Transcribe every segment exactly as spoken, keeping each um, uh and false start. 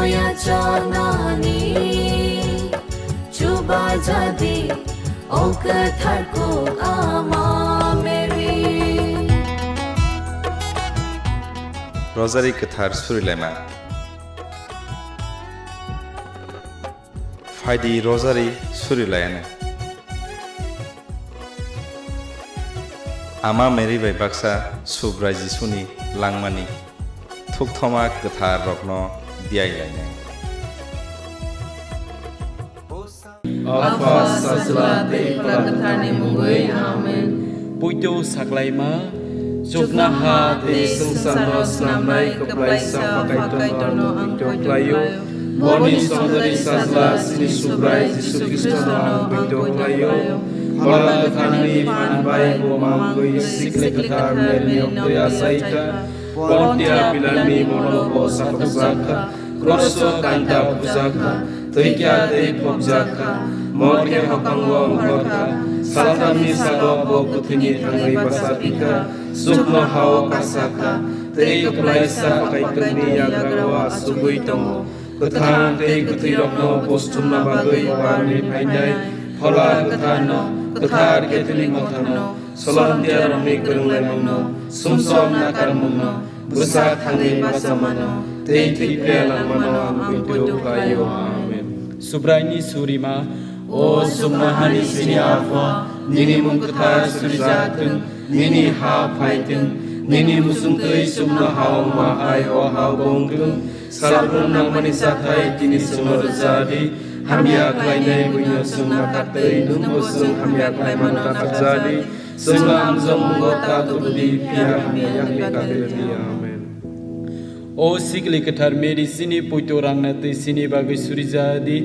Yachanani chuba jadi, o kwthar kuk Ama Mary. Rosary kwthar surilaima. Phaidi rosary surilayana. Ama Mary bai baksa Subrai Jisuni langmani thukthoma kwthar rokno diai lainai. Apha, Sajla tei Phola Kwtharni mungwi. Amen. Poito saklaima. Chuknoha tei swngcharno snamnai kwplaisa Pha Kaitorno ang poito khlaio. Boni songdari Sajla chini Subrai Jisu Khristono ang poito khlaio. Phola Kwtharni phan bai bo mangwi Sikli Kwthar Mary ni oktwi achai kha. Pontia Pilatni molo bo sakhokjak kha. Kroso kanta bujak kha, thwikya tei phobjak kha, morke hokango ongkhor kha, salthamni salo bo kwthwini thangwi bachaphi kha, chuknohao kasa kha, tei kwplaisa Kaitorni yagrao achugwi tongo. Kwthang tei kwthwirokno buchumna bagwi barni phainai Phola Kwtharno, kwthar Catholic Mothano, Solomon Tiarokni kwrwnglaimungno, sumsok nakarmungno, bwsa thangwi bachamano tei thwi phiya langmano ang poito khlaio. Amen. Subraini surima. O chuknohani chini Apha, nini mung kwthar surijak thung, nini ha phai thung, nini muchungtwi chuknoha wngma hai o hao bo wng thung. Salbrum nangmani chathai tini chwngno rwja di, hamya khlainai buino chwng nakar tei nwngbo chwng hamya khlaimano nakarja di. Chwngno amjokmungo ta tubu di, phiya hamya yakni kati rw di. Amen. O Sikli Kwthar Mary, chini poito rangna twi chini bagwi surija di.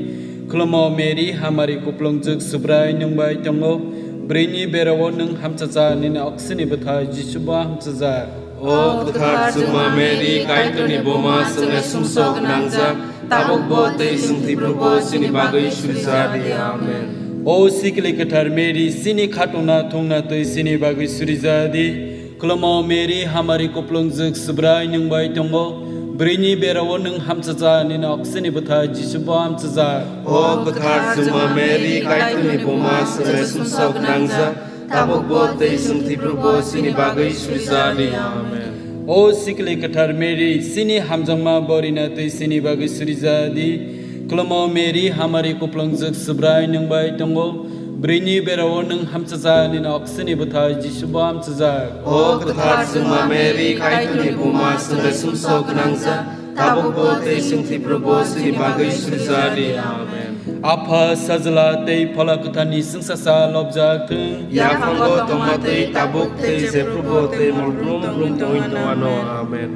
Khulumo Mary, hamari kuplungjwk Subrai nwng bai tongo. Bwrwini berao nwng hamchacha, nini oksini bwthai Jisu bo hamchajak. O kwthar chwngma Mary, Kaitorni buma, chwngno sumsok gwnangjak, tabukbo tei chwng thwiphrubo chini bagwi surija di. Amen. O Sikli Kwthar Mary, chini khatungna thungna twi chini bagwi surija di. Khulumo Mary, hamari kuplungjwk Subrai nwng bai tongo. Bwrwini berao nwng hamchacha, nini oksini bwthai Jisu bo hamchajak. O kwthar chwngma Mary, Kaitorni buma, chwngno sumsok gwnangjak, tabukbo tei chwng thwiphrubo chini bagwi surija di. Amen. O Sikli Kwthar Mary, chini hamjakma borina twi chini bagwi surija di. Khulumo Mary, hamari kuplungjwk Subrai nwng bai tongo. Bwrwini berao nwng hamchajak, nini oksini bwthai Jisu bo hamchajak. O kwthar chwngma Mary, Kaitorni buma, chwngno sumsok gwnangjak, tabukbo tei chwng thwiphrubo chini bagwi surija di. Amen. Apha, Sajla tei Phola Kwtharni chwngsacha lobjak thung. Yaphango tongma twi tabuk tei jephrubo tei molbrum brum tongwi tongwano. Amen.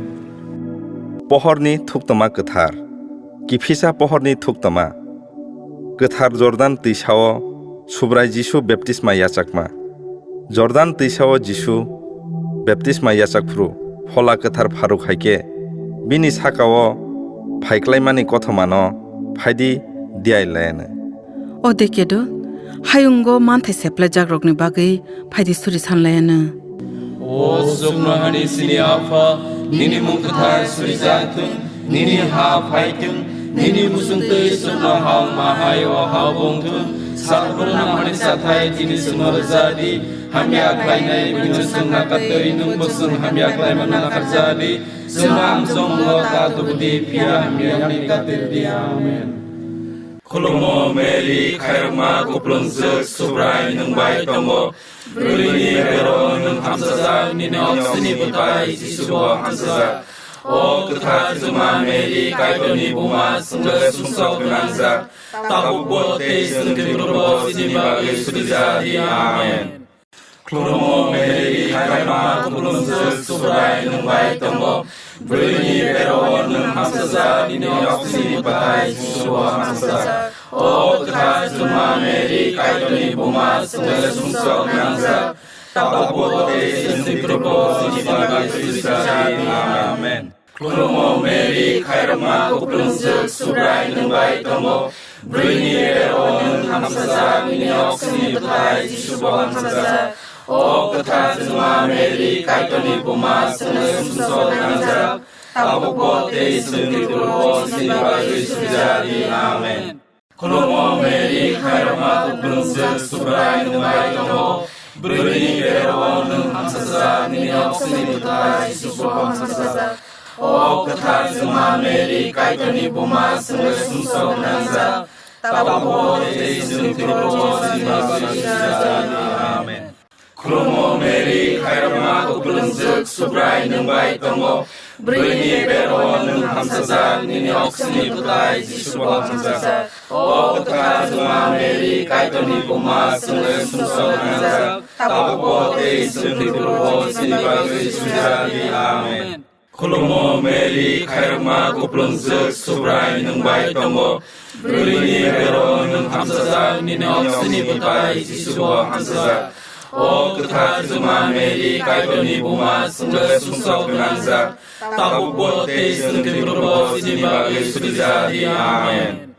Pohorni thuktoma kwthar. Kiphisa pohorni thuktoma. Kwthar Jordan twisao Subrai Jisu baptisma yachakma. Jordan twisao Jisu baptisma yachak phuru Phola Kwthar pharuk hai khe bini sakao phaiklaimani kothomano phaidi diai laiyano. O de kedo, hayungo manthai seplaijakrokni bagwi phaidi suri sanlaiyano. O chuknohani chini Apha, nini mung kwthar surijak thung, nini ha phai thung, nini muchungtwi chuknoha wngma hai o ha-o bo wng thung. Salbrum nangmani chathai tini chwngno rwja di, hamya khlainai buino chwng nakar twi nwngbo chwng hamya khlaimano nakarja di. Chwngno amjokmungo ta tubu di, phiya hamya yakni kati rw di. Amen. Khulumo Mary, khairokma kuplungjwk, Subrai nwng bai tongo. Bwrwini berao nwng hamchajak, nini oksini bwthai Jisu bo hamchajak. O kwthar chwngma Mary, Kaitorni buma, chwngno sumsok gwnangjak, tabukbo tei chwng thwiphurubo chini bagwi surija di. Amen. Khulumo Mary, khairokma kuplungjwk, Subrai nwng bai tongo. Bwrwini berao nwng hamchajak, nini oksini bwthai Jisu bo hamchajak. O kwthar chwngma Mary, Kaitorni buma, chwngno sumsok gwnangjak, tabukbo tei chwng thwiphurubo chini bagwi surija di. Amen. Khulumo Mary, khairokma kuplungjwk, Subrai nwng bai tongo. Bwrwini berao nwng hamchajak, nini oksini bwthai Jisu bo hamchajak. O kwthar chwngma Mary, Kaitorni buma, chwngno sumsok gwnangjak, tabukbo tei chwngni phurubo chini bagwi suri ja di. Amen. Khulumo Mary, khairokma kuplung swk, Subrai nwng bai tongo. Bwrwini bero-o nwng hamsajak, nini oksini bwtai Jisu bo hamsajak. O kwthar chwngma Mary, Kaitorni buma, chwngno sumsok nangjak. Tabukbo tei chwngni phurubo chini bagwi suri ja di. Amen. Khulumo Mary, khairokma kuplung swk, Subrai nwng bai tongo. Bwrwini bero-o nwng hamsajak, nini oksini bwtai Jisu bo hamsajak. O kwthar chwngma Mary, Kaitorni buma, chwngno sumsok nangjak. Tabukbo tei chwngni phurubo chini bagwi suri ja di. Amen. Khulumo Mary, khairokma kuplung swk, Subrai nwng bai tongo. Bwrwini bero-o nwng hamsajak, nini oksini bwtai Jisu bo hamsajak. O kwthar chwngma Mary, Kaitorni buma, chwngno sumsok nangjak. Tabukbo tei chwngni phurubo chini bagwi suri ja di. Amen.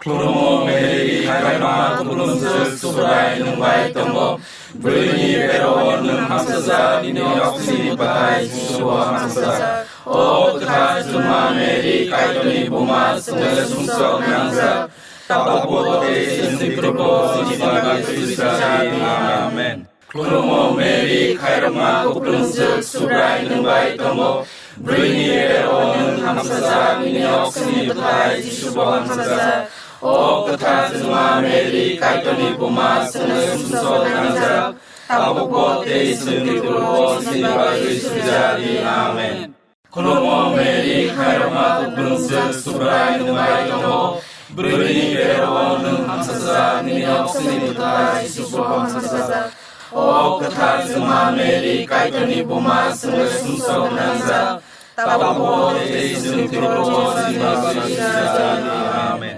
Khulumo Mary, khairokma kuplung swk, Subrai nwng bai tongo. Bwrwini bero-o nwng hamsajak, nini oksini bwtai Jisu bo hamsajak. O kwthar chwngma Mary, Kaitorni buma, chwngno sumsok nangjak. Tabukbo tei chwngni phurubo chini bagwi suri ja di. Amen. Khulumo Mary, khairokma kuplung swk, Subrai nwng bai tongo. Bwrwini bero-o nwng hamsajak, nini oksini bwtai Jisu bo hamsajak. O kwthar chwngma Mary, Kaitorni buma, chwngno sumsok nangjak. Tabukbo tei chwngni phurubo chini bagwi suri ja di. Amen. Khulumo Mary, khairokma kuplung swk, Subrai nwng bai tongo. Bwrwini bero-o nwng hamsajak, nini oksini bwtai Jisu bo hamsajak. O kwthar chwngma Mary, Kaitorni buma, chwngno sumsok nangjak. Tabukbo tei chwngni phurubo chini bagwi suri ja di. Amen.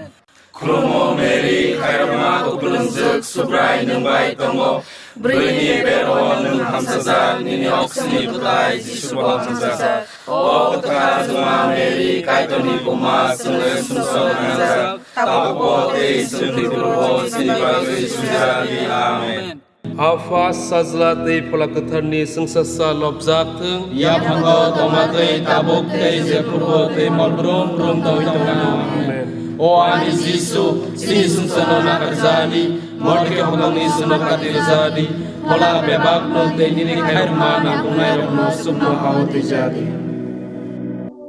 Khulumo Mary, khairokma kuplung swk, Subrai nwng bai tongo. Bwrwini bero-o nwng hamsajak, nini oksini bwtai Jisu bo hamsajak. O kwthar chwngma Mary, Kaitorni buma, chwngno sumsok nangjak. Tabukbo tei chwngni phurubo chini bagwi suri ja di. Amen. Apha, Sajla tei Phola Kwtharni chwngsasa lobjak thung. Yaphango tongma twi tabuk tei jephrubo tei mol brum brum tongwi tongna. Amen. O ani Jisu, chini sumsokno nakarjadi, morke hokdongni sumno katirjadi, phola bebakno tei nini khairokma nangkuknairokno sumno hao twijadi.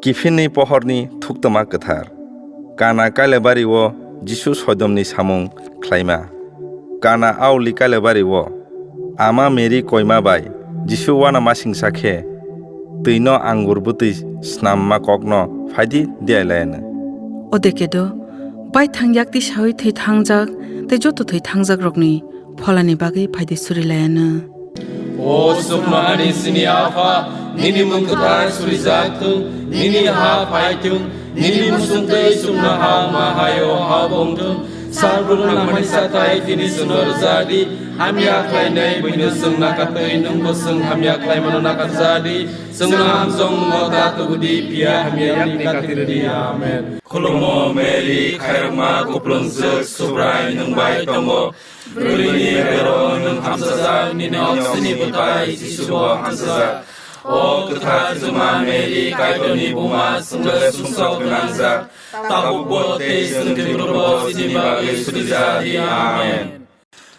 Kiphinni pohorni thuktwma kwthar. Kana Kailaibari-o Jisu soidomni samung khlaima. Kana auli Kailaibari-o Ama Mary koima bai Jisu uanamasingcha khe twino angur bwtwi snamma kokno phaidi diailaiano. Odeke do, baithang yakti saui thwi thangjak tei joto thwi thangjakrokni pholani bagwi phaidi suri laiano. O sukno ani sini Apha, nini mung kwthar surijak thung, nini ha phai thung, nini musung twi sukno ha ma hayo ha bong thung. Sal brum nangmani satai tini sukno rwjadi, hamya khlainai buino sung nakatwi, nungbo sung hamya khlaimano nakarjadi. Sungno hamsong mungo ta tubudi, phiya hamya yakni katirdi. Amen. Khulumo Mary, khairokma kuplung swk, Subrai nwng bai tongo. Bwrwini bero nwng hamsajak, nini oksini bwtai Jisu bo hamsajak. O kwthar Juma Mary, Kaitorni buma, chwngno sumsok gwnangjak. Tabukbo tei chwng thwiphrubo chini bagwi surijadi. Amen.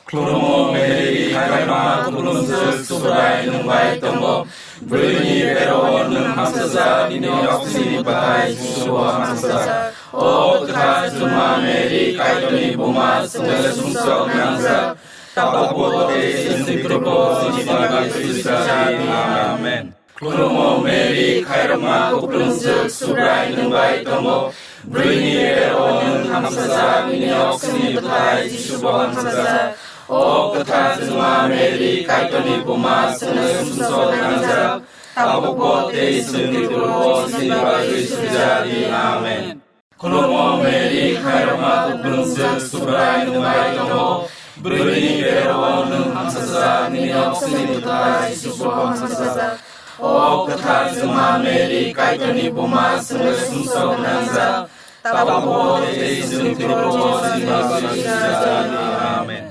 Khulumo Mary, khairokma kuplung swk, Subrai nwng bai tongo. Bwrwini bero nwng hamsajak, nini oksini bwtai Jisu bo hamsajak. O kwthar Juma Mary, Kaitorni buma, chwngno sumsok nangjak. Tabukbo tei chwng thwiphrubo chini bagwi surijadi. Amen. Khulumo Mary, khairokma kuplung swk, Subrai nwng bai tongo. Bwrwini bero nwng hamsajak, nini oksini bwtai Jisu bo hamsajak. O kwthar Juma Mary, Kaitorni buma, chwngno sumsok nangjak. Tabukbo tei chwng thwiphrubo chini bagwi surijadi. Amen. Khulumo Mary, khairokma kuplung swk, Subrai nwng bai tongo. Bwrwini bero nwng hamsajak, nini oksini bwtai Jisu bo hamsajak. O kwthar Juma Mary, Kaitorni buma, chwngno sumsok nangjak. Tabukbo tei chwng thwiphrubo chini bagwi surijadi. Amen.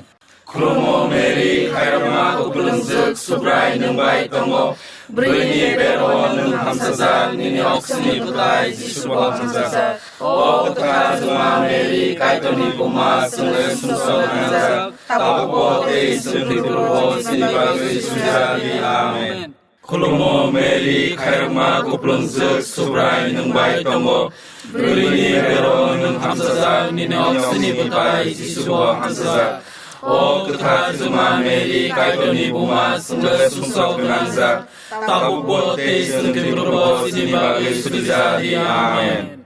Khulumo Mary, khairokma kuplungjwk, Subrai nwng bai tongo. Bwrwini bero nwng hamsajak, nini oksini bwtai Jisu bo hamsajak. O kwthar Juma Mary, Kaitorni buma, chwngno sumsok nangjak, tabukbo tei chwng thwiphurubo chini bagwi suijak di. Amen. Khulumo Mary, khairokma kuplungjwk, Subrai nwng bai tongo. Bwrwini bero nwng hamsajak, nini oksini bwtai Jisu bo hamsajak. O kwthar Juma Mary, Kaitorni buma, chwngno sumsok nangjak, tabukbo tei chwng thwiphurubo chini bagwi suijak di. Amen.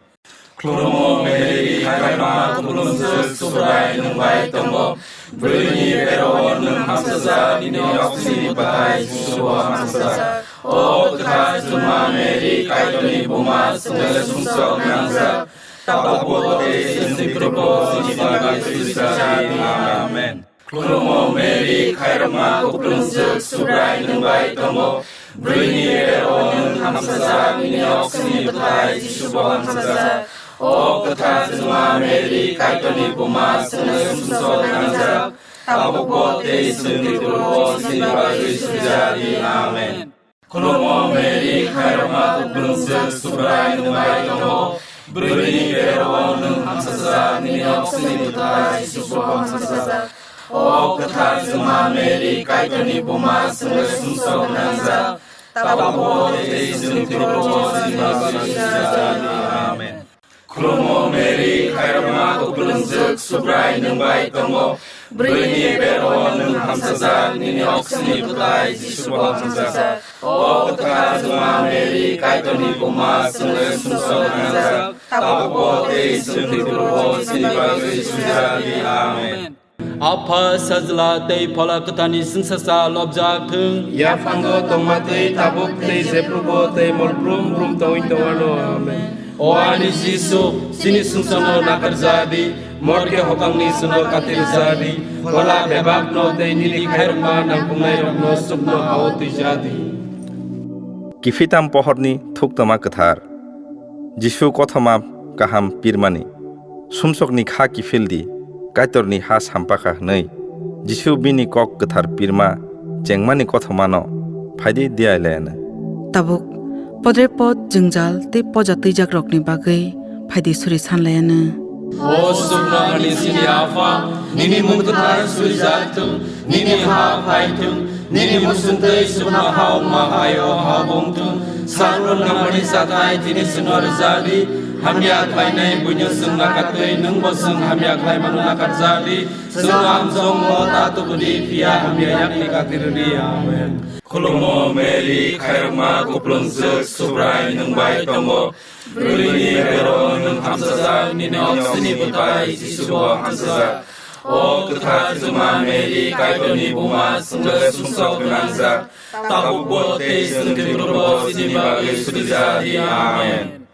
Khulumo Mary, khairokma kuplungjwk, Subrai nwng bai tongo. Bwrwini bero nwng hamsajak, nini oksini bwtai Jisu bo hamsajak. O kwthar Juma Mary, Kaitorni buma, chwngno sumsok nangjak, tabukbo tei chwng thwiphurubo chini bagwi suijak di. Amen. Khulumo Mary, khairokma kuplungjwk, Subrai nwng bai tongo. Bwrwini bero nwng hamsajak, nini oksini bwtai Jisu bo hamsajak. O kwthar Juma Mary, Kaitorni buma, chwngno sumsok nangjak, tabukbo tei chwng thwiphurubo chini bagwi suijak di. Amen. Khulumo Mary, khairokma kuplungjwk, Subrai nwng bai tongo. Bwrwini bero nwng hamsajak, nini oksini bwtai Jisu bo hamsajak. O kwthar Juma Mary, Kaitorni buma, chwngno sumsok nangjak, tabukbo tei chwng thwiphurubo chini bagwi suijak di. Amen. Khulumo Mary, khairokma kuplungjwk, Subrai nwng bai tongo. Bwrwini bero nwng hamsajak, nini oksini bwtai Jisu bo hamsajak. O kwthar Juma Mary, Kaitorni buma, chwngno sumsok nangjak, tabukbo tei chwng thwiphurubo chini bagwi suijak di. Amen. Apha, Sajla tei Phola Kwtharni chwngsacha lobjak thung. Yaphango tongma twi tabuk tei jephrubo tei mol brum brum tongwi tongwano. Amen. O ani Jisu, chini sumsokno nakarja di, morke hokangni chwngno katirja di, phola bebakno tei nini khairokma nangkuknairokno chukno ha-o twija di. Kiphitam pohorni thuktwma kwthar. Jisu kothoma kaham pirmani. Sumsokni kha kiphil di, Kaitorni ha sampakha hwnwi. Jisu bini kok kwthar pirma chengmani kothomano phaidi diailayano. Tabuk, podre pod jwngjal tei poja twijakrokni bagwi phaidi suri sanlayano. O sukno ani chini Apha, nini mung kwthar surijak thung, nini ha phai thung, nini muchung twi sukno ha wngma hai o ha wng thung. Sakno nangmani chathai tini chwngno rwja di, hamya khlainai buino chwng nakar twi nwngbo chwng hamya khlaimano nakar ja di. Chwngno amchongmo ta tubu di, phiya hamya yakni kati rw di. Amen. Khulumo Mary, khairokma kuplungjwk, Subrai nwng bai tongo. Bwrwini bero nwng hamsajak, nini oksini bwtai Jisu bo hamsajak. O kwthar Juma Mary, Kaitorni buma, chwngno sumsok gwnangjak, tabukbo tei chwng thwiphurubo chini bagwi surijak di. Amen.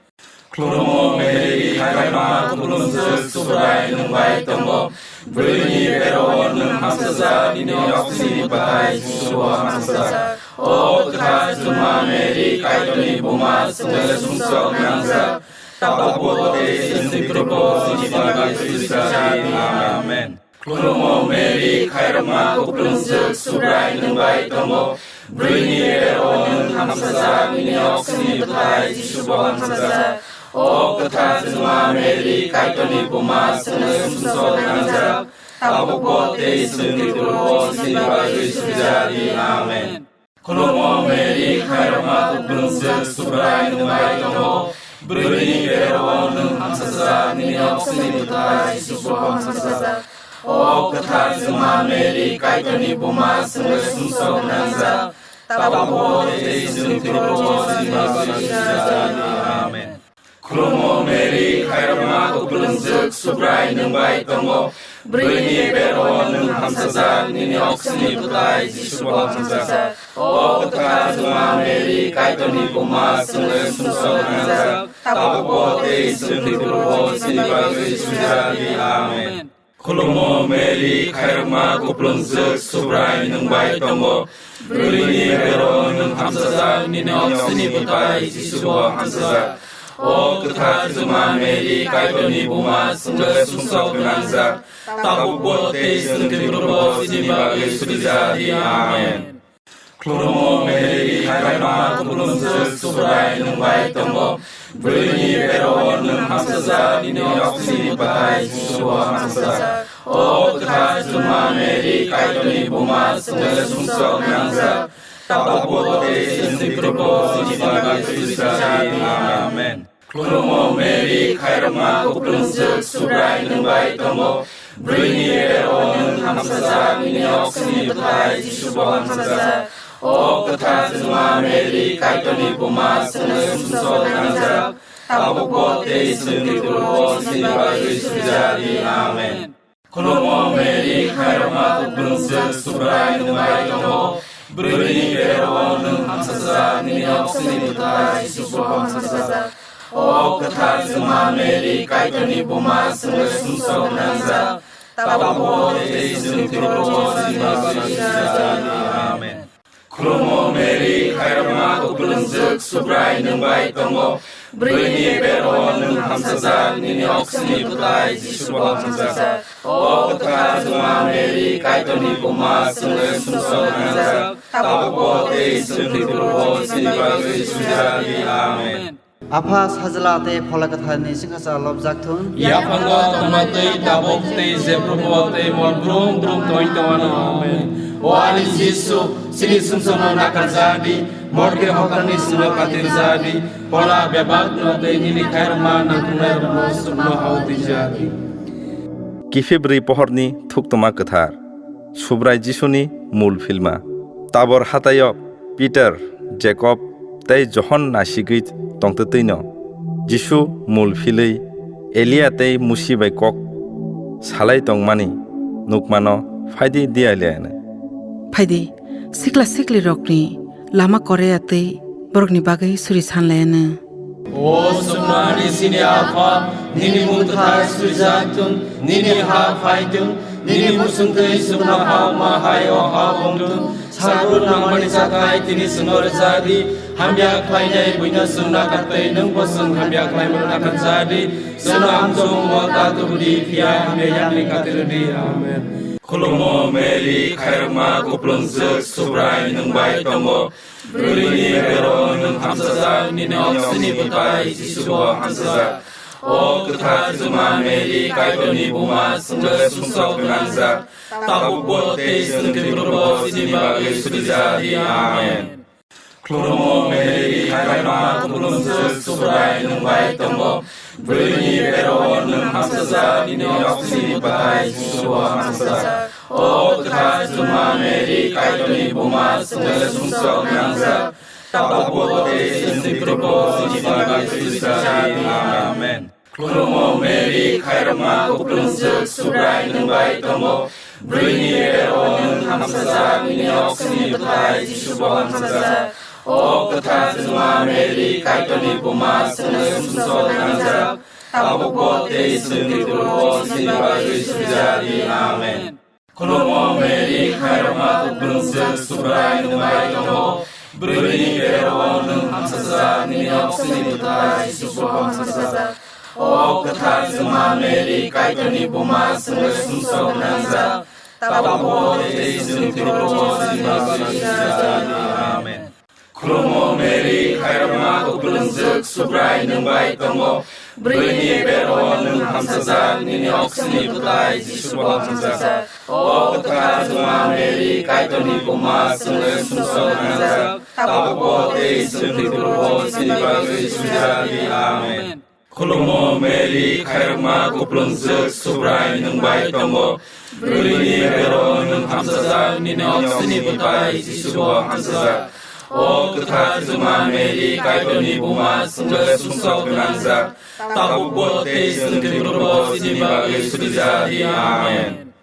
Khulumo Mary, khairokma kuplungjwk, Subrai nwng bai tongo. Bwrwini bero nwng hamsajak, nini oksini bwtai Jisu bo hamsajak. O kwthar Juma Mary, Kaitorni buma, chwngno sumsok nangjak, tabukbo tei chwng thwiphurubo chini bagwi surijak di. Amen. Khulumo Mary, khairokma kuplungjwk, Subrai nwng bai tongo. Bwrwini bero nwng hamsajak, nini oksini bwtai Jisu bo hamsajak. O kwthar Juma Mary, Kaitorni buma, chwngno sumsok nangjak, tabukbo tei chwng thwiphurubo chini bagwi surijak di. Amen. Khulumo Mary, khairokma kuplungjwk, Subrai nwng bai tongo. Bwrwini bero nwng hamsajak, nini oksini bwtai Jisu bo hamsajak. O kwthar Juma Mary, Kaitorni buma, chwngno sumsok nangjak, tabukbo tei chwng thwiphurubo chini bagwi surijak di. Amen. Khulumo Mary, khairokma kuplungjwk, Subrai nwng bai tongo. Bwrwini bero nwng hamsajak, nini oksini bwtai Jisu bo hamsajak. O kwthar Juma Mary, Kaitorni buma, chwngno sumsok nangjak, tabukbo tei chwng thwiphurubo chini bagwi surijak di. Amen. Khulumo Mary, khairokma kuplungjwk, Subrai nwng bai tongo. Bwrwini bero nwng hamsajak, nini oksini bwtai Jisu bo hamsajak. O kwthar Juma Mary, Kaitorni buma, chwngno sumsok gwnangjak, tabukbo tei chwng thwiphrubo chini bagwi surijak di. Amen. Khulumo Mary, khairokma kuplungjwk, Subrai nwng bai tongo. Bwrwini bero nwng hamsajak, nini oksini bwthai Jisubo hamsajak. O kwthar Juma Mary, Kaitorni buma, chwngno sumsok gwnangjak, tabukbo tei chwng thwiphrubo chini bagwi surijak di. Amen. Khulumo Mary, khairokma kuplungjwk, Subrai nwng bai tongo. Bwrwini bero nwng hamsajak, nini oksini bwthai Jisubo hamsajak. O kwthar Juma Mary, Kaitorni buma, chwngno sumsok gwnangjak, tabukbo tei chwng thwiphrubo chini bagwi surijak di. Amen. Khulumo Mary, khairokma kuplungjwk, Subrai nwng bai tongo. Bwrwini bero nwng hamsajak, nini oksini bwthai Jisubo hamsajak. O kwthar Juma Mary, Kaitorni buma, chwngno sumsok gwnangjak, tabukbo tei chwng thwiphrubo chini bagwi surijak di. Amen. Khulumo Mary, khairokma kuplungjwk, Subrai nwng bai tongo. Bwrwini bero nwng hamsajak, nini oksini bwthai Jisubo hamsajak. O kwthar Juma Mary, Kaitorni buma, chwngno sumsok gwnangjak, tabukbo tei chwng thwiphrubo chini bagwi surijak di. Amen. Apha Sajla tei Phola Kwtharni chwngsacha lobjak thun. Yaphango tongma twi tabuk tei jephrubo tei mol brum brum tongwi tongmano. Amen. O ani Jisu, chini sumsokno nakarjak di, morke hokrani sino katirjak di, phola bebakno tei nini khairokma nangkuknairokno chukno hao twijak di. Kiphilbrwi pohorni thuktwma kwthar. Subrai Jisuni mul philma. Tabor hataio Peter, Jakob tei Johon nasigwi tongtwtwino Jisu mul philwi Elia tei Musi bai kok salai tongmani nukmano, "Phaidi," dialiano. Phaidi, sikla siklirokni lama korea tei borokni bagwi suri sanlaiano. O chwngno ani chini Apha, nini mung kwthar suijak thung, nini ha phai thung, nini muchungtwi chwngno ha ma hai o ha wng thung. Salbrum nangmani chakhai tini chwngno rwjak di, hamya khlainai buino chwng nakar twi nwngbo chwng hamya khlaimano nakarjak di. Chwngno amchong wngmo ta tubu di, phiya hamya yakni kati rw di. Amen. Khulumo Mary, khairokma kuplungjwk, Subrai nwng bai tongo. Bwrwini bero nwng hamsajak, nini oksini bwthai Jisubo hamsajak. O kwthar Juma Mary, Kaitorni buma, chwngno sumsok gwnangjak, tabukbo tei chwng thwiphrubo chini bagwi surijak di. Amen. Khulumo Mary, khairokma kuplungjwk, Subrai nwng bai tongo. Bwrwini bero nwng hamsajak, nini oksini bwthai Jisubo hamsajak. O kwthar Juma Mary, Kaitorni buma, chwngno sumsok gwnangjak, tabukbo tei chwng thwiphrubo chini bagwi suijak di. Amen. Khulumo Mary, khairokma kuplungjwk, Subrai nwng bai tongo. Bwrwini bero nwng hamsajak, nini oksini bwthai Jisubo hamsajak. O kwthar Juma Mary, Kaitorni buma, chwngno sumsok gwnangjak, tabukbo tei chwng thwiphrubo chini bagwi suijak di. Amen. Khulumo Mary, khairokma kuplungjwk, Subrai nwng bai tongo. Bwrwini bero nwng hamsajak, nini oksini bwthai Jisubo hamsajak. O kwthar Juma Mary, Kaitorni buma, chwngno sumsok gwnangjak, tabukbo tei chwng thwiphrubo chini bagwi suijak di. Amen. Khulumo Mary, khairokma kuplungjwk, Subrai nwng bai tongo. Bwrwini bero nwng hamsajak, nini oksini bwthai Jisubo hamsajak. O kwthar Juma Mary, Kaitorni buma, chwngno sumsok gwnangjak, tabukbo tei chwng thwiphrubo chini bagwi suijak di. Amen. Khulumo Mary, khairokma kuplungjwk, Subrai nwng bai tongo. Bwrwini bero nwng hamsajak, nini oksini bwthai Jisubo hamsajak. O kwthar Juma Mary, Kaitorni buma, chwngno sumsok gwnangjak, tabukbo tei chwng thwiphrubo chini bagwi suijak di. Amen.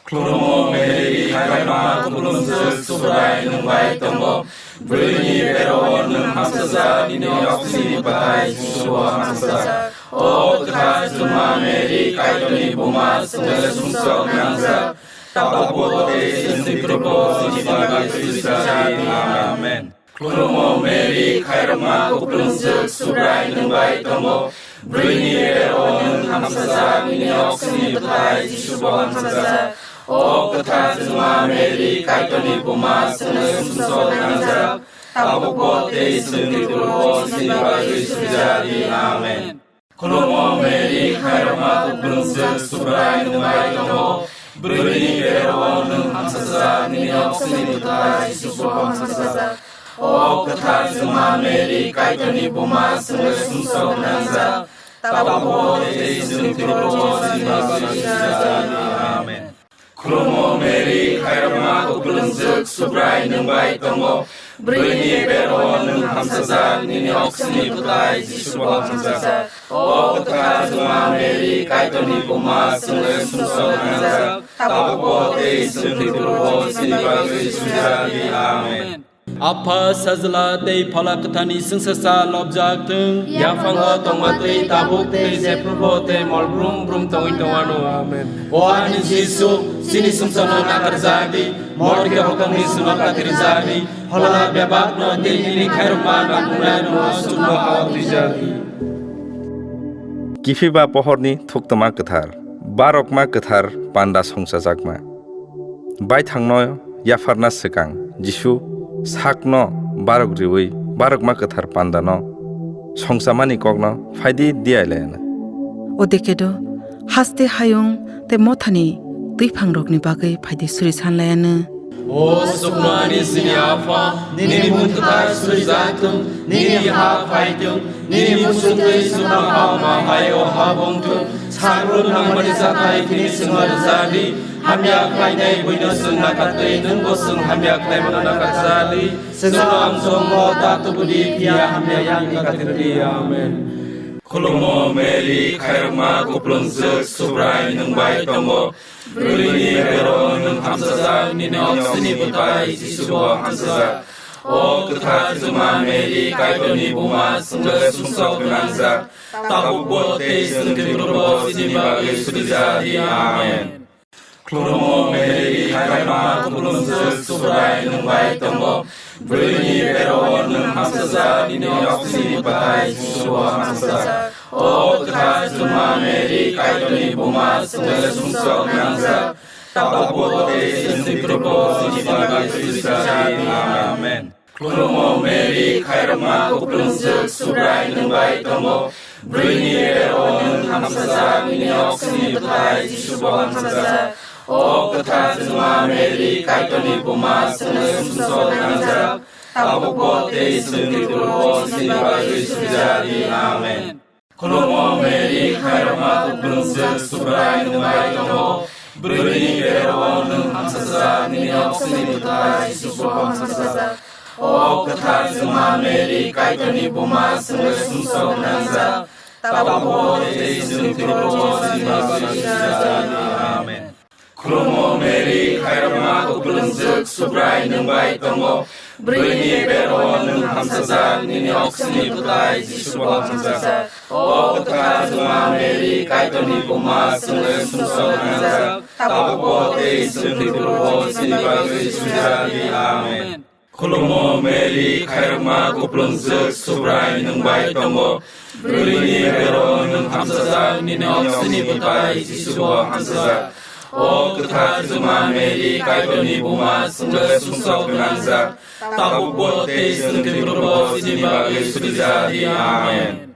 Khulumo Mary, khairokma kuplungjwk, Subrai nwng bai tongo. Bwrwini bero nwng hamsajak, nini oksini bwthai Jisubo hamsajak. O kwthar Juma Mary, Kaitorni buma, chwngno sumsok gwnangjak, tabukbo tei chwng thwiphrubo chini bagwi suijak di. Amen. Khulumo Mary, khairokma kuplungjwk, Subrai nwng bai tongo. Bwrwini bero nwng hamsajak, nini oksini bwthai Jisu bo hamsajak. O kwthar Jwma Mary, Kaitorni buma, chwngno sumsok nangjak, tabukbo tei chwngni kurugo chini bagwi suri ja di. Amen. Khulumo Mary, khairokma kuplungjwk, Subrai nwng bai tongo. Bwrwini bero nwng hamsajak, nini oksini bwthai Jisu bo hamsajak. O kwthar Jwma Mary, Kaitorni buma, chwngno sumsok nangjak, tabukbo tei chwngni kurugo chini bagwi suri ja di. Amen. Khulumo Mary, khairokma kuplungjwk, Subrai nwng bai tongo. Bwrwini bero nwng hamsajak, nini oksini bwthai Jisu bo hamsajak. O kwthar Jwma Mary, Kaitorni buma, chwngno sumsok nangjak, tabukbo tei chwngni kurugo chini bagwi suri ja di. Amen. Apha, Sajla tei Phola Kwtharni chwngsacha lobjak thung. Yaphango tongma twi tabuk tei jephrubo tei mol brum brum tongwi tongwano. Amen. O ani Jisu, chini sumsokno nakarjak di, morke hokomni swnok katirjak di, phola bebakno tei nini khairokma nangkuknairokno chukno hao twijak di. Kiphiba pohorni thuktwma kwthar, barokma kwthar panda songchajakma. Baithangno yapharna swkang Jisu sakno barok riwi barokma kwthar pandano songchamani kokno phaidi diailayana. Odekedo haste hayung tei mothani twiphangrokni bagwi phaidi suri sanlayana. O sukno ani chini Apha, nini mung kwthar suri jathung, nini ha phaitung, nini muchungtwi sukno ha ma hai o ha bongthung. Sagrun nangmani jathai khini chwngno rwja di, hamya khlainai buino chwng nakatwi, nwngbo chwng hamya khlaimano nakarja di. Chwngno amchongmo ta tubu di, phiya hamya yakni katir di. Amen. Khulumo Mary, khairokma kuplungjwk, Subrai nwng bai tongo. Bwrwini bero nwng hamsajak, nini oksini bwthai Jisu bo hamsajak. O kwthar Jwma Mary, Kaitorni buma, chwngno sumsok gwnangjak, tabukbo tei chwngni kurugo chini bagwi suri ja di. Amen. Khulumo Mary, khairokma kuplungjwk, Subrai nwng bai tongo. Bwrwini bero nwng hamsajak, nini oksini bwthai Jisu bo hamsajak. O kwthar Jwma Mary, Kaitorni buma, chwngno sumsok nangjak, tabukbo tei chwngni kurugo chini bagwi suri ja di. Amen. Khulumo Mary, khairokma kuplungjwk, Subrai nwng bai tongo. Bwrwini bero nwng hamsajak, nini oksini bwthai Jisu bo hamsajak. O kwthar Jwma Mary, Kaitorni buma, chwngno sumsok nangjak, tabukbo tei chwngni kurugo chini bagwi suri ja di. Amen. Khulumo Mary, khairokma kuplungjwk, Subrai nwng bai tongo. Bwrwini bero nwng hamsajak, nini oksini bwthai Jisu bo hamsajak. O kwthar Jwma Mary, Kaitorni buma, chwngno sumsok nangjak, tabukbo tei chwngni kurugo chini bagwi suri ja di. Amen. Khulumo Mary, khairokma kuplungjwk, Subrai nwng bai tongo. Bwrwini bero nwng hamsajak, nini oksini bwthai Jisu bo hamsajak. O kwthar Jwma Mary, Kaitorni buma, chwngno sumsok nangjak, tabukbo tei chwngni kurugo chini bagwi suri ja di. Amen. Khulumo Mary, khairokma kuplungjwk, Subrai nwng bai tongo. Bwrwini bero nwng hamsajak, nini oksini bwthai Jisu bo hamsajak. O kwthar Jwma Mary, Kaitorni buma, chwngno sumsok gwnangjak, tabukbo tei chwngni kurugo chini bagwi suri ja di. Amen.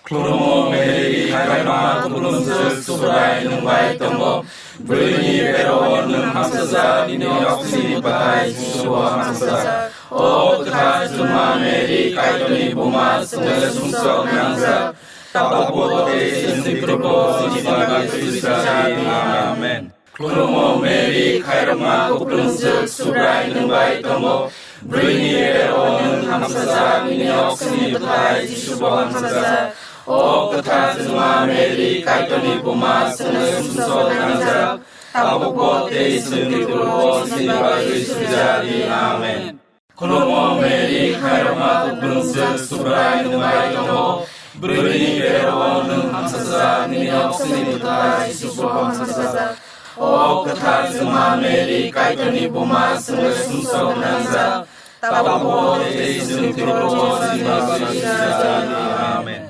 Khulumo Mary, khairokma kuplungjwk, Subrai nwng bai tongo. Bwrwini bero nwng hamsajak, nini oksini bwthai Jisu bo hamsajak. O kwthar Jwma Mary, Kaitorni buma, chwngno sumsok nangjak, tabukbo tei chwngni kurugo chini bagwi suri ja di. Amen. Khulumo Mary, khairokma kuplungjwk, Subrai nwng bai tongo. Bwrwini bero nwng hamsajak, nini oksini bwthai Jisu bo hamsajak. O kwthar Jwma Mary, Kaitorni buma, chwngno sumsok nangjak, tabukbo tei chwngni kurugo chini bagwi suri ja di. Amen. Khulumo Mary, khairokma kuplungjwk, Subrai nwng bai tongo. Bwrwini bero nwng hamsajak, nini oksini bwthai Jisu bo hamsajak. O kwthar Jwma Mary, Kaitorni buma, chwngno sumsok nangjak, Tabukbo tei chwng thwibo chini bagwi sujadi. Amen.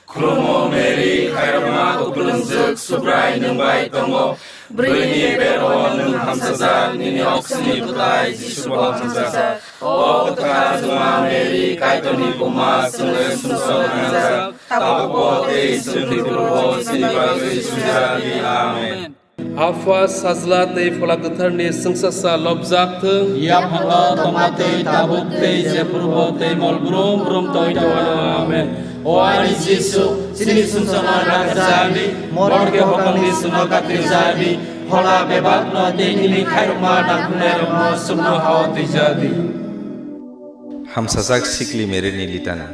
Khulumo Mary, khairokma kwplwngjwk, Subrai nwng bai tongo. Bwrwini bero nwng hamsajak, nini oksini bwtai Jisubo hamsajak. O kwthar Juma Mary, Kaitorni buma, chwngno sumsok nangjak, tabukbo tei chwng thwiphuru chini bagwi sujadi. Amen. Apha, Sajla tei Phola Kwtharni chwngsasa lobjak thung. Yaphango tongma tei tabuk tei jephurubo tei mol brum brum tongwi tongwano. Amen. O ani Jisu, chini sumsokno nakarjadi, morke hokalni sumno katirjadi, phola bebakno tei nini khairokma nangkuknairokno sumno hao twijadi. Hamsajak sikli Mary ni litana.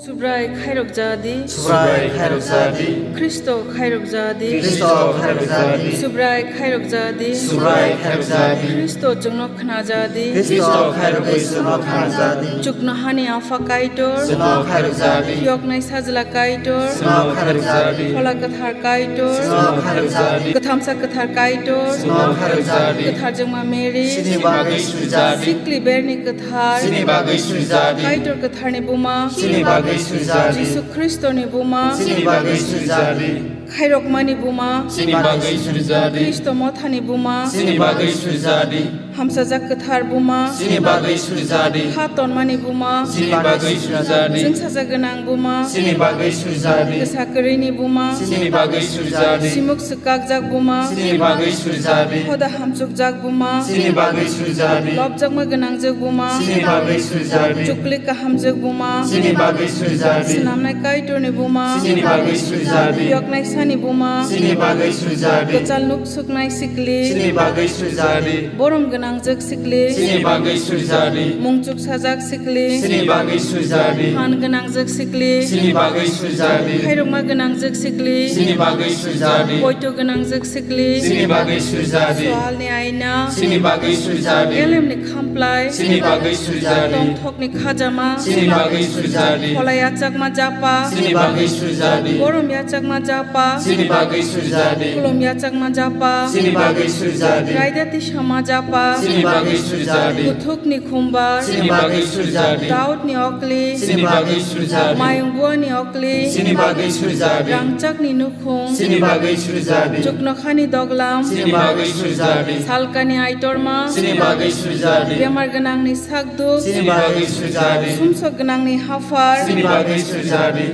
Subrai khairok jadi. Subrai khairok jadi. Khristo khairok jadi. Khristo khairok jadi. Subrai khairok jadi. Subrai khairok jadi. Khristo chwngno khna jadi. Khristo khairokwi chwngno khna jadi. Chuknohani Apha Kaitor. Chwngno khairok jadi. Phiyoknai Sajla Kaitor. Chwngno khairok jadi. Phola Kwthar Kaitor. Chwngno khairok jadi. Kwthamsa Kwthar Kaitor. Chwngno khairok jadi. Kwthar Juma Mary. Chini bagwi sujadi. Sikli Berni Kwthar. Chini bagwi sujadi. Kaitor Kwtharni buma. Chini bagwi sujadi. Jisu Khristoni buma. Chini bagwi sujadi. Khairokmani buma. Chini bagwi sujadi. Khristo mothani buma. Chini bagwi sujadi. Hamsajak kwthar buma. Chini bagwi sujadi. Kha tonmani buma. Chini bagwi sujadi. Chwngsajak gwnang buma. Chini bagwi sujadi. Kwsa kwrwini buma. Chini bagwi sujadi. Simuk swkakjak buma. Chini bagwi sujadi. Hoda hamchukjak buma. Chini bagwi sujadi. Lobjakma gwnangjak buma. Chini bagwi sujadi. Chukli kahamjak buma. Chini bagwi sujadi. Swnamnai Kaitorni buma. Chini bagwi sujadi. Phiyoknai sani buma. Chini bagwi sujadi. Kwchal nuk suknai sikli. Chini bagwi sujadi. Borom gwnangjak sikli. Chini bagwi sujadi. Mungchuk sajak sikli. Chini bagwi sujadi. Phan gwnangjak sikli. Chini bagwi sujadi. Khairokma gwnangjak sikli. Chini bagwi sujadi. Poito gwnangjak sikli. Chini bagwi sujadi. Swalni aina. Chini bagwi sujadi. Elemni khamplai. Chini bagwi sujadi. Tongthokni khajama. Chini bagwi sujadi. Phola yachakma japa. Chini bagwi sujadi. Borom yachakma japa. Chini bagwi sujadi. Khulum yachakma japa. Chini bagwi sujadi. Raida tisama japa. Chini bagwi sujadi. Kuthukni khumbar. Chini bagwi sujadi. Daudni okli. Chini bagwi sujadi. Mayung buani okli. Chini bagwi sujadi. Rangchakni nukhung. Chini bagwi sujadi. Chuknokhani doglam. Chini bagwi sujadi. Salkani aitorma. Chini bagwi sujadi. Bemar gwnangni sakduk. Chini bagwi sujadi. Sumsok gwnangni haphar. Chini bagwi sujadi.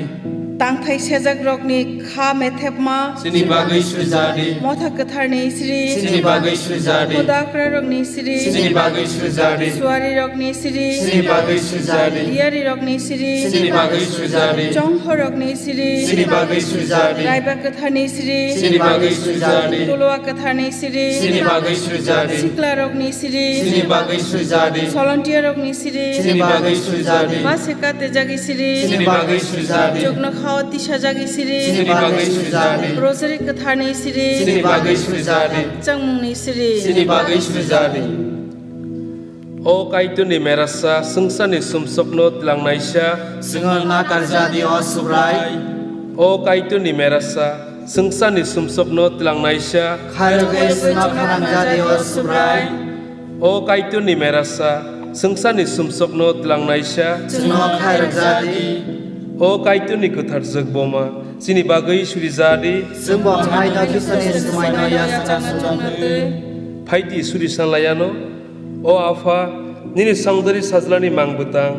Tangthai sejakrokni kha methepma. Chini bagwi sujadi. Motha kwtharni sri. Chini bagwi sujadi. Hoda akrarokni sri. Chini bagwi sujadi. Suarirokni sri. Chini bagwi sujadi. Diyarirokni sri. Chini bagwi sujadi. Chonghorokni sri. Chini bagwi sujadi. Raiba kwtharni sri. Chini bagwi sujadi. Tolowa kwtharni sri. Chini bagwi sujadi. Siklarokni sri. Chini bagwi sujadi. Solontiarokni sri. Chini bagwi sujadi. Base katejagi sri. Chini bagwi sujadi. Chukno khao tisajagi sri. Chini bagwi sujadi. Rosary kwtharni sri. Chini bagwi sujadi. Changmungni sri. Chini bagwi sujadi. O Kaitorni merasa, swngcharni sumsokno twlangnaisa. Chwngno nakarjadi, o Subrai. O Kaitorni merasa, swngcharni sumsokno twlangnaisa. Khairogwi chwngno khanangjadi, o Subrai. O Kaitorni merasa, swngcharni sumsokno twlangnaisa. Chwngno khairokjadi. O Kaitorni kwthar jwk boma, chini bagwi surijadi. Chwngbo haino Khristoni swmaino yachakna sujak twi. Phaidi suri sanlayano. O Apha, nini songdari sajlani mang bwtang,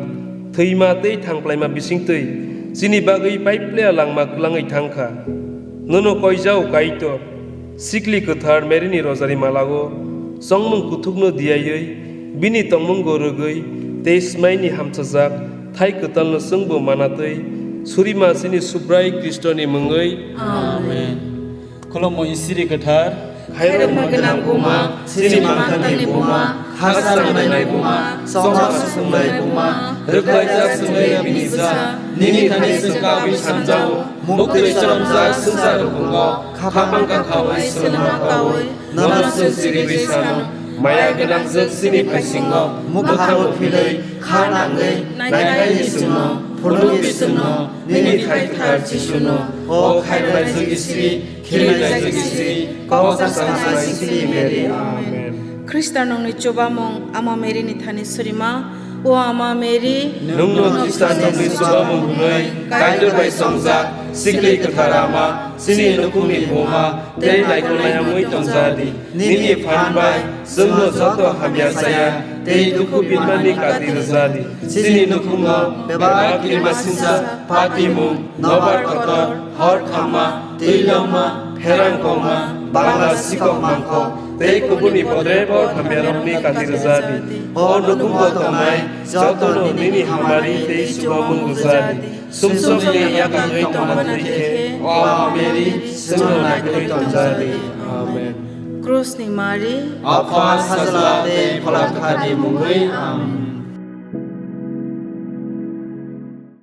thwima tei thangplaima bisingtwi chini bagwi paipleya langma kwlangwi thangkha. Nono koijao Kaitor, sikli kwthar Maryni rosari malao chongmung kuthukno diyaiwi, bini tongmungo rwgwi tei smaini hamchajak thai kwtalno chwngbo manatwi surima chini Subrai Khristoni mungwi. Amen. Khulumo Isiri kwthar. Khairokma gwnang buma, chini mangthangni buma, khasa rwnainai buma, chongma susungnai buma, rwkhlaijak chwngwi bini cha, nini thani chwng kabwi sanjao, muktwi choromjak swngchar rukungo, khapang kakhawi swlwngma kawi, nono chwng chiriwi sano, maya gwnangjwk chini phaisingo, mwkhango philwi, kha nangwi, naikhaini chwngno, phulugwi chwngno, nini thai kwthar Jisuno, o khairoknaijwk Isiri, Khirilaijak Isiri, kok chaksanai Sikli Mary. Amen. Khristanongni chubamung Ama Maryni thani surima, O Ama Mary, nwngno Khristanokni chubamung hwnwi Kaitor bai chongjak sikli kwthar Ama, chini nukhungni buma tei naikolnai wngwi tongjadi. Nini phan bai chwngno joto hamya chaya tei dukhu binmani kati rwjadi. Chini nukhungo bebak kirimasingcha patimung, nobar kotor, hor khamma, twi longma, pherang kongma, bangla sikok mangkok tei kubuni podrepot hamyarokni kati rwjadi. O nukhungo tongnai jotono nini hamari tei chubamung rwjadi. Sumsokni yakangwi tongma twi khe, O Ama Mary, chwngno naikolwi tongjadi. Amen. Krusni Mari, Apha, Sajla tei Phola Kwtharni mungwi. Amen.